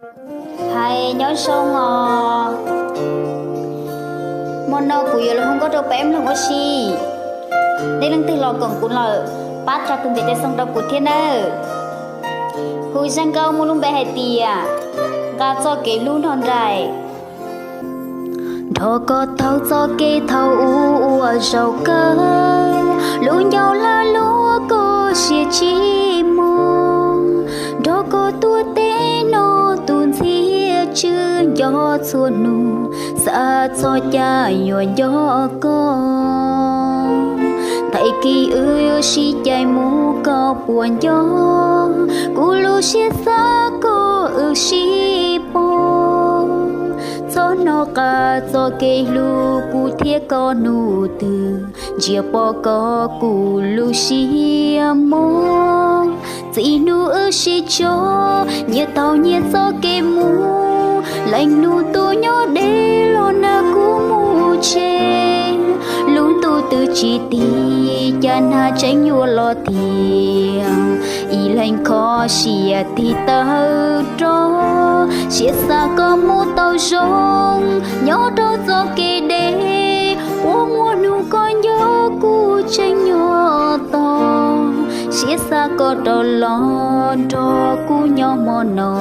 Hais nyob zoo os, hmo no kuv yuav los hu nkauj rau peb mloog ua si. Nej leej twg los koom kuv lawm, pab tsa tus ntiv tes xoo rau kuv thiab nawb. Hu zaj nkauj muaj lub npe hais tias nqa txoj kev hlub nrog nraim. Nrog koj taug txoj kev thaum ub ua zaum kawg, lub ncauj hlab luaj koj siab tsis muaj. Nrog koj tuaj teb no tus ntxhiab tswb nco txhua hnub, xav txog caij yuav nco koj. Thaum kis wb yuav sib cais mus koj puas nco, kuv lub siab xav koj wb sib pom. Txhob nco qab txoj kev hlub kuv thiab koj hnub twg ntsia pom koj kuv lub siab mob. Txij hnub wb sib tso, nyias taug nyias txoj kev mus, leej hnub tuaj nyob deb los nag kuv mus tseg. Lub ntuj twb tsis tig, cas nag tseem yuav los tiag. Ib leeg kho siab tig tawg rog, siab xav koj mus tau zoo, nyob rau txoj kev deb, puas muaj hnub koj nco kuv tseem nyob tos. Siab xav koj rov los nrog kuv nyob hmo no,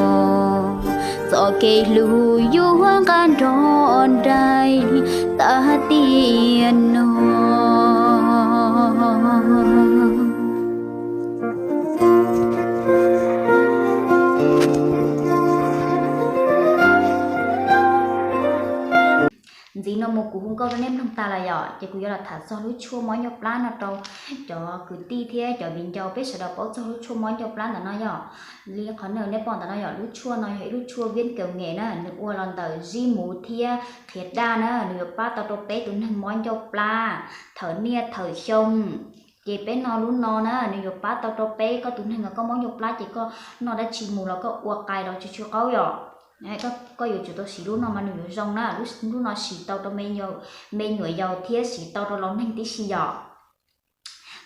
txoj kev hlub yuav nqa nrog nraim tas tiam no. Ntxiv no mus kuv hu nkauj rau nej mloog tas lawm yom, ces kuv yuav los tham txog lub tshuaj mob ncauj plab no rau cov kwv tij thiab cov viv ncaus peb sawv daws paub txog lub tshuaj mob ncauj plab ntawm no yom. Li qhov nej pom ntawm no yom, lub tshuaj no yog ib lub tshuaj viab kaum nge na, nws ua los ntawm zib muv thiab qhiav daj na, nws yuav pab tau rau peb tus neeg mob ncauj plab thawm niaj thawm xyoo. Ces peb noj lub no na, nws yuav pab tau rau peb koj tus neeg uas koj mob ncauj plab ces koj noj dab tsi mus los koj ua qai los tsw tsw qaub yom. Koj yuav tsum tau siv lub no mas nws yuav zoo na, lub no siv tau rau me nyuam yaus thiab siv tau rau laus neeg tib si yom.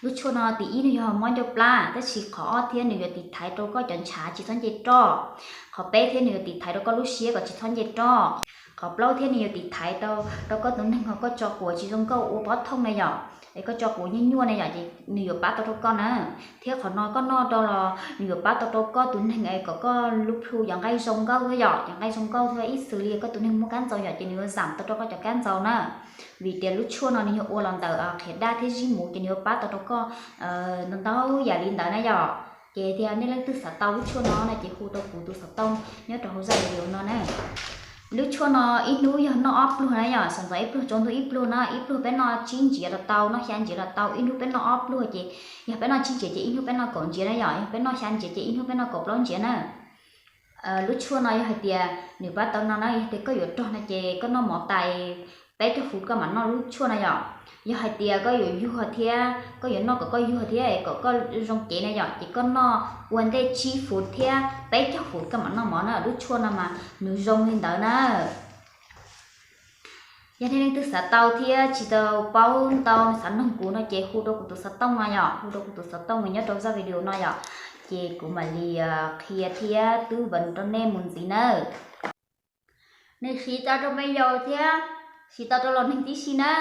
Lub tshuaj no tim ib nws yog mob ncauj plab, tab sis qhov ob thiab nws yuav tiv thaiv rau koj cov ntshav tsis txhob nce roj. Qhov peb thiab nws yuav tiv thaiv rau koj lub siab kom tsis txhob nce roj. Qhov plaub thiab nws yuav tiv thaiv tau rau koj tus neeg uas koj tso quav tsis zoo nkauj ua pob thooj na yom, es koj tso quav nyuaj nyuaj na yom, ces nws yuav pab tau rau koj na. Thiab qhov no koj noj rau los nws yuav pab tau rau koj tus neeg es kom koj lub plhu cov nqaij zoo nkauj thiab yom, cov nqaij zoo nkauj thiab ib xws li koj tus neeg muaj kab ntxaus yom, ces nws yuav zam tau rau koj cov kab ntxaus na. Vim tias lub tshuaj no nws yog ua los ntawm qhiav daj thiab zib muv ces nws yuav pab tau rau koj ntau ntau yam li ntawd na yom. Ces tias nej leej twg xav tau lub tshuaj no no ces hu rau kuv tus xov tooj nyob rau hauv zaj video no na. Lub tshuaj no ib hnub yog noj ob pluag na yom, sawv ntxov ib pluag, tsaus ntuj ib pluag na, ib pluag peb noj tsib ntsiav los tau, noj xya ntsiav los tau, ib hnub peb noj ob pluag ces, yog peb noj tsib ntsiav ces ib hnub peb noj kaum ntsiav na yom, yog peb noj xya ntsiav ces ib hnub peb noj kaum plaub ntsiav na. Lub tshuaj no yog hais tias nws pab tau no na, yog tias koj yuav rog no ces koj noj mov tais peb caug fuv koj mam noj lub tshuaj no yom. Yog hais tias koj yuav yuag thiab koj yuav noj kom koj yuag thiab kom koj zoo cev na yom, ces koj noj ua ntej tsib fuv thiab peb caug fuv koj mam noj mov na, lub tshuaj no mas nws zoo li ntawd na. Yog nej leej twg xav tau thiab tsis tau paub ntau xav noog kuv no ces hu rau kuv tus xov tooj no yom, hu rau kuv tus xov tooj nyob rau zaj video no yom, ces kuv mam li qhia thiab twb vas rau nej mus ntxiv nawb. Nws siv tau rau me yaus thiab siv tau rau laus neeg tib si na.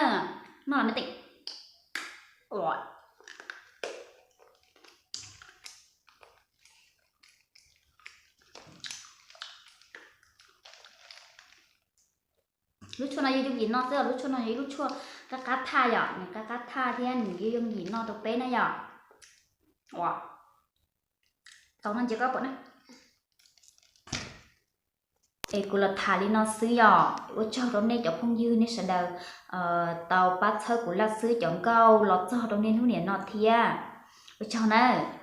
Noj me teem. Lub tshuaj no yog yooj yim noj xwb, lub tshuaj no yog ib lub tshuaj qab qab thaj yom, nws qab qab thaj thiab nws yog yooj yim noj rau peb na yom. Tau no ntsia koj pom na. Es kuv los tham li no xwb yom, ua tsaug rau nej cov phooj ywg nej sawv daws tau pab txhawb kuv laj xwb cov nkauj los txog rau nej hnub niam no thiab. Ua tsaug nawb.